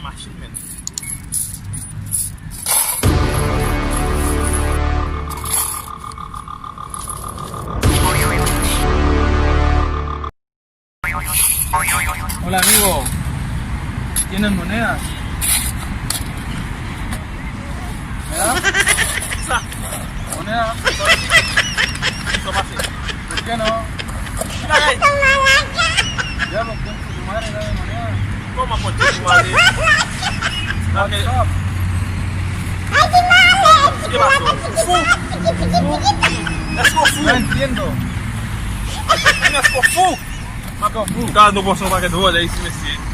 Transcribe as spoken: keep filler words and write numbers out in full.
Machin, men. Hola, amigo. ¿Tienen moneda? ¿Verdad? Moneda. ¿Por qué no? Ay. Ya, pues, concha tu madre, dame moneda. ¿Cómo concha tu madre? Dame. ¿Qué pasó? ¿Fou? ¿Estás fou? No entiendo. ¿Estás fou? Estás fou. Gade nou pran yon pakèt vòlè isi, mesye.